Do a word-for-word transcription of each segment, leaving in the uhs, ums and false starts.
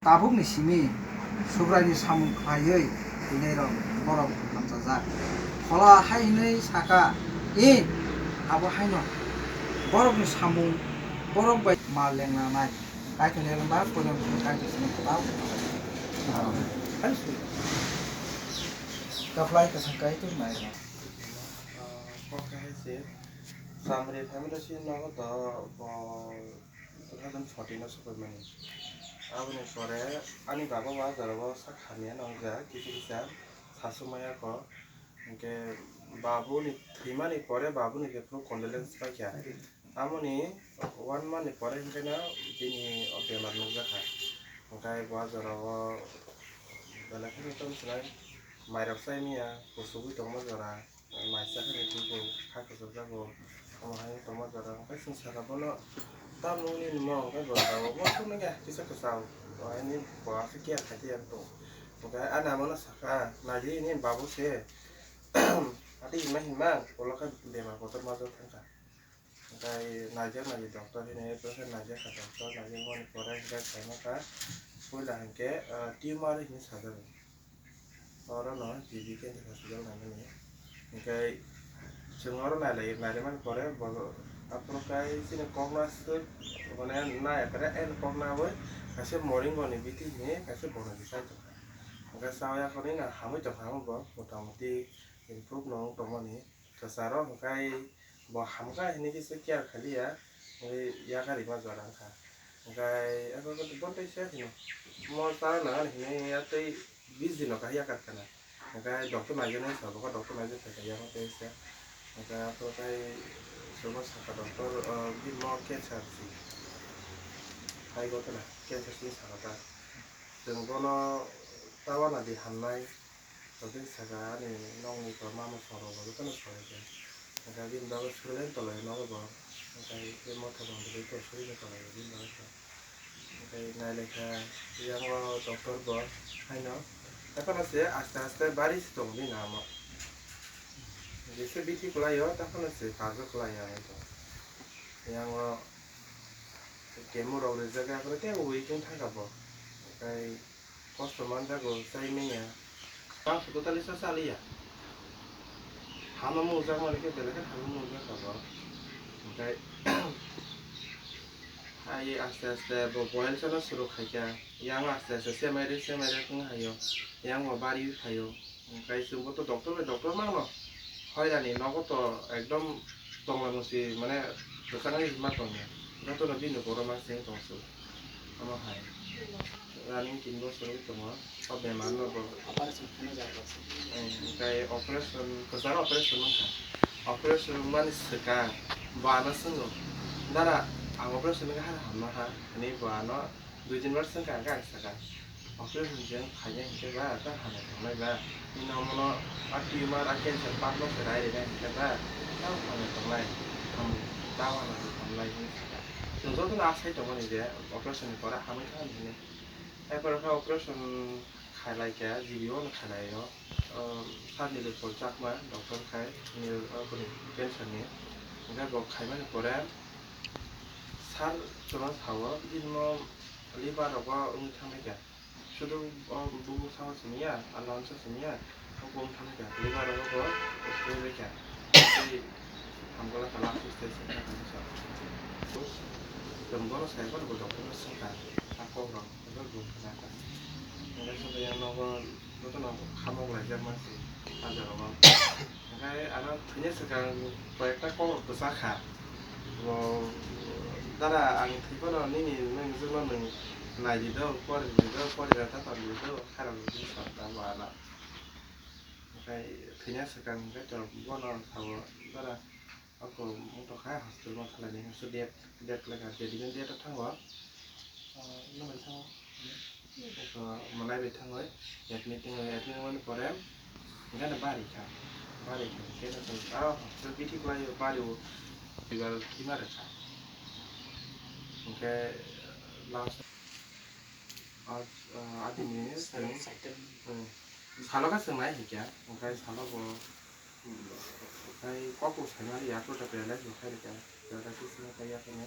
Tabukni simi Subraini samung khlaiwi thwinairok borok hamchajak. Phola hai hwnwi saka, "Ih, abo haino borokni samung borok bai mal lengnanai." Kaitor ni lemba koino Kaitor sini kwtal. Hai swi. Taflai kwthang Kaitor nai. Kok hai se. Samri family si nogo to bo two thousand fourteen o sopaimani. Aboni pore ani baba bo ah jorao sak hamya nongjak, kisa kisa sasuk maya kok. Hinkhe babuni thwimani pore babuni jephuru condolence paikha. Amoni one month ni pore hinkhe no bini o bemar nukjakha. Hinkhe bo ah jorao belai kheno tong sinai, mairok chai maya, kuchugwi tongma jora. Maisa khe twibo kha kwchajak bo, omo hai wng tongma jora. Hwnkhe chwng saka bono, "Tamni nini mung?" Hwnkhe bo saka, "Omo thung nangya, kisa kwchao." Omo hai ni bo aswk care khai tei ang tongo. Hwnkhe ani ama no saka, "Naidi nini babu se, ati hima hima, ulo khe bemar kotor ma jok thangkha." Hwnkhe naijak naidi doctor hinwi, naijak kha doctor, naijak mani pore hwnkhe saimaka, puila hwnkhe, ah, tumor hinwi sajak. Oro no G B Cancer Hospital naimani. Hinkhe chwng oro nailai, nailaimani pore bo aphuru khe chini kokno aswk, mane nai ekre en kok nawi kaisa moringo ni bithi hinwi kaisa bono di chai tongkha. Hinkhe chawi akhorni no hamwi tongkha, amo bo motamoti improve no wng tongmani. Kwcharo hinkhe bo hamkha hinwi kisa care khaliya, hinkhe yakarima jora wngkha. Hinkhe eko bontei se hino mo chana nangani hinwi ya tei bis dino kha yakarkha na. Hinkhe doctor naijaknai sabo kha, doctor naijak phaikha ya tei se. Hinkhe aphuru khe chwngno sakha doctor, o, bini mo cancer si. Hai gotona cancer si sakha ta. Chwng bono ta uanadi hamnai. Totwi saka ani nokni to mama song rok bo jotono sori khe. Hwnkhe bini bagwi surilaini tolai nogo bo. Hwnkhe tei motha bondorwi to surini tolai o bini bagwi khe. Hwnkhe nailaikha yango doctor bo haino. Ekhorno se aste aste bari se tongo bini amo. Jesa bithi kwlaio, tei phano se karjo kwlaio hai to. Yango chemo rok rijak, aphuru tei weekend thangkha bo. Hwnkhe kosto manjago, chai manya. Tang su totally sa chaliya. Hama mungjakmani khe belai khe hama mungjakha bo. Hwnkhe hai aste aste bo boil chana suru khaikha. Yang aste aste semai re, semai re wng haio. Yang bo bari phaio. Hwnkhe chwngbo to doctor bai doctor mano. Hoirani nogo to ekdom tongla musi mane bwsakni ma tongya. Jotono bini borok ma seng tong su. Omo hai. Running tin bosor wngwi tongo. O bemar no bo. Operation kheno jaro. Eh, hwnkhe operation, kwcharo operation wngkha. Operation wngmani swkang bo ano swngo. Dara, ang operation wngkha hamno ha, hwnwi bo ano dui tin bar swngkha, hwnkhe ang sakha, "Operation je wng khainai hinkhe ba, ta hamya tongnai ba? Nini omono a tumor, a cancer patno se rai rwnai hinkhe ba, ta hamya tongnai, ham, ta hamya tongnai," hwnwi sakha. Chwng jotono asai tongmani je operation ni pore hamwi thangni hinwi. Erpore khe operation khailai khe, G B O no khailai o, um, Sir Nilotpal Chakma, doctor khai, nil, uh, boni cancer ni. Hwnkhe bo khaimani pore, sir chwngno sao, bini liver rogo wngwi thangnaikha. Sudu o bubuk sao simiya, a lungs o simiya, o bo wng thangnaikha. Liver rogo bo wngwi baikha. Tei hamkhe last stage wngkha hinwi sa. Chwng bono sai phano bo doctor no swngkha, a kok rok. Abo bo khna kha. Hwnkhe sobo yang nogo jotono khamok laijak ma se, ah jorao. Hwnkhe ano thwina swkang koi ekta kok rok kwchak kha. Bo, "Dada, ang thwi phano nini nung jwkno nwng nai di do, pori di do, pori rwna ta tong di do," khairok di sa ta bo ano. Hwnkhe thwina swkang hwnkhe to bono sao, "Dada, ako wng tongkha hospital o thalaini," hwnwi date, date kwlai kha, date, date o thango. Ah, nwng bai thango. Eko mwlai bai thangwi admit wngwi, admit wngmani pore hwnkhe no bari kha, bari kha hwnkhe no chwng ah hospital bithi kwlaio, bari o, ebar thwima rwkha. Hwnkhe last, ah, adini chwng, hmm, salo khe chwng nai hinkhe, hwnkhe salo bo, hmm, khai kok bo saimani ya, proto paralysis bo khai rwkha, paralysis no khai ya phano,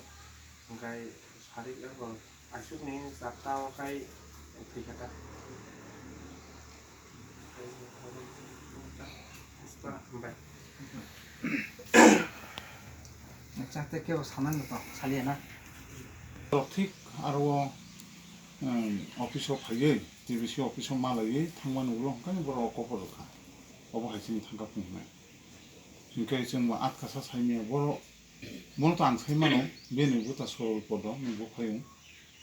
hwnkhe sari eko aswkni chapta o khai Chate kebo sanani to saliya na. Thik aro o, um, office o phaiwi, T B C office o malaiwi thangmani ulo hwnkhe borok o kophor rwkha. Obo hai chini thangkha phung hwnwi. Hinkhe chwng bo atkasa saimanya borok, bono to ang saimano, bini buta sorol podo ni buphayung.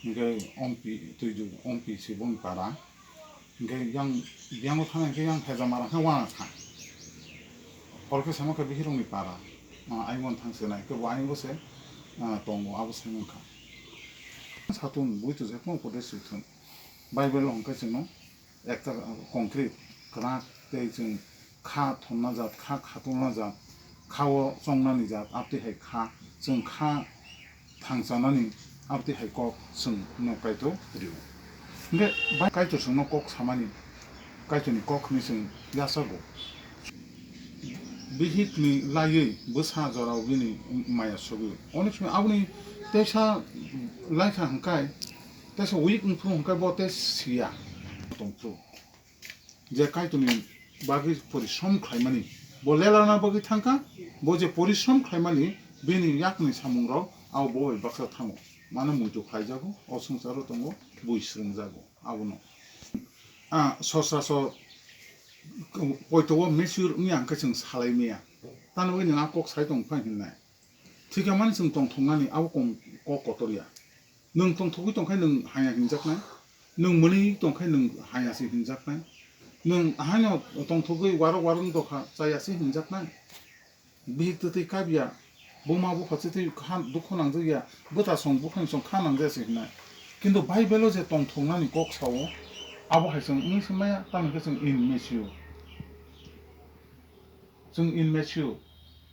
Hinkhe ompi, twidu ompi se boni para. Hinkhe yang, yang thana hinkhe yang hejamara khe wana kha. Hor khe sama khe bihirokni para. Ah, aimon thang se nai khe bo aimbo se, ah, tongo abo sai mankha. Satun bui tu jekno upodesho thun. Bible hwnkhe chwngno ekta concrete kwrak tei chwng kha thomna jat, kha khatulna jat, kha o chongnani jat, abtwi hai kha, chwng kha thangchanani, abtwi hai kok chwng no Kaitor rio. Hinkhe bai Kaitor chwngno kok samani, Kaitorni kok hwnwi chwng yachago. Bihikni laiwi bwsa jorao bini maya sogwi. Onek somoi aboni teisa laikha hwnkhe, teisa weak wngphuru hwnkhe bo tei siya tongphuru. Je Kaitorni bagwi porishrom khlaimani, bo lelana bagwi thangkha, bo je porishrom khlaimani, bini yakni samungrok abo bo bai baksa thango. Mano muitu khlaijago, o swngcharo tongo, bui swrwngjago, abono. Ah, sosra so, poito o mature wngya hwnkhe chwng salai maya. Tano bai nwng a kok sai tong phai hwnnai. Thwikha mani chwng tongthoknani abo kok kotor ya. Nwng tongthogwi tongkhe nwng haya hinjaknai. Nwng mwnwi tongkhe nwng haya se hinjaknai. Nwng haino tongthogwi warok warok dokha chaya se hinjaknai. Bihik twtwi kabya, buma bupha twtwi kha dukhu nangjak ya, bwta song buphang song kha nangjak se hinai. Kintu Bible o je tongthoknani kok sao, abo hai chwng wngwi se maya, tamoni khe chwng immature. Chwng immature.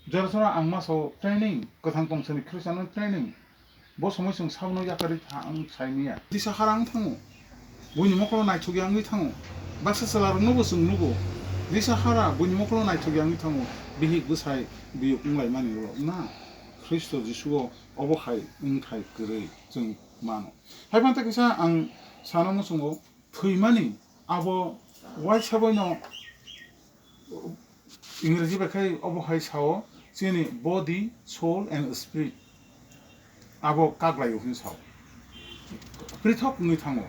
Jora jora ang ma sao training, kwthang tong sani Christian no training. Bo somoi chwng sabono yakarwi tha ang sai maya. Disa hara wng thango. Buini mokolo naithok ya wngwi thango. Baksa chwla rokno bo chwng nugo. Disa hara buini mokolo naithok ya wngwi thango. Bihik bwsai biyuk wnglaimani ulo. Na, Khristo Jisu o obo hai wngthai kwrwi chwng mano. Hai phano tei kisa ang sana muchungo thwimani abo waisa boino Ingreji bai khai obo hai sao, chini body, soul and spirit. Abo kaglai o hwnwi sao. Prithok wngwi thango.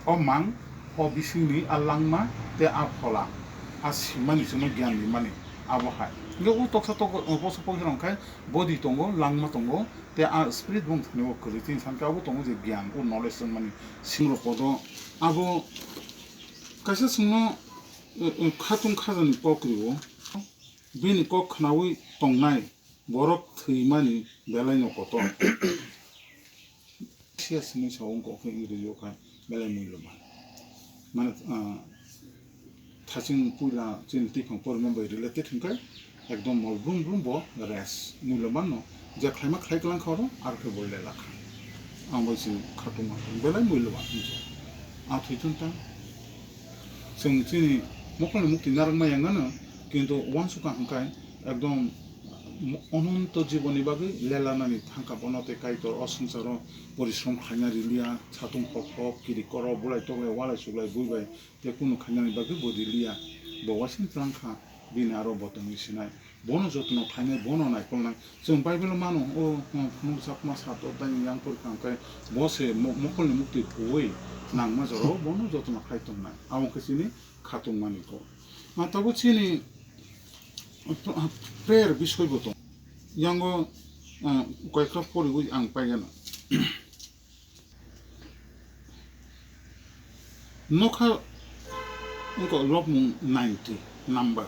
O mang, o bisingni a langma tei a phola, a simani chwngno giyan rimani abo hai. Hwnkhe o toksa tok, o poso poso rong khai body tongo, langma tongo, tei a spirit bong thani o kwrwi tini sankhe abo tongo je giyan, o knowledge wngmani singro podo abo kaisa chwngno, o, o, khatung khajani kok rio. Bini kok khnaui tongnai borok thwimani belaino kotor. Sia simi sa wngkha khe Ingreji o kha belai muiloban. Mane, ah, thaching puila chini twiphang porima bai related hwnkhe ekdom mol brum brum bo res muiloban no je khlaima khlai klang kha oro aro khe bo lela kha. Ang bai chini khatungma belai muiloban hwnse. A thwi chwng tang. Chwng chini mokolni mukti narwkma yang nano, kintu uansukha hwnkhe ekdom mo-, ononto jibonni bagwi lelanani thangkha bono tei Kaitor o swngcharo porishrom khlaina riliya, satung hok hok, kirik koro, bulai toklai, walai suklai, bui bai tei kunu khainani bagwi bo riliya. Bo uaising twlang kha, bini aro bo tongwi sinai. Bono jotono khlainai, bono naikolnai. Chwng Bible-o mano, o, o, phunuk chakma sato tei yang porikha hwnkhe bo se mo-, mokolni mukti huwi nangma jorao bono jotono khlai tongnai. Abo wngkha chini khatungmani kok. Ah, tabuk chini prayer bisoi bo tong. Yango, ah, koyekta poriwi ang paigano. Nokha wngkha lobmung ninety number.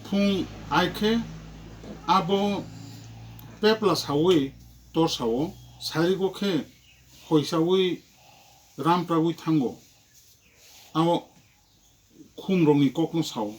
Phung ai khe abo pepla saui torsao, sarigo khe hoisaui rampraui thango. Abo khumrokni kokno sao.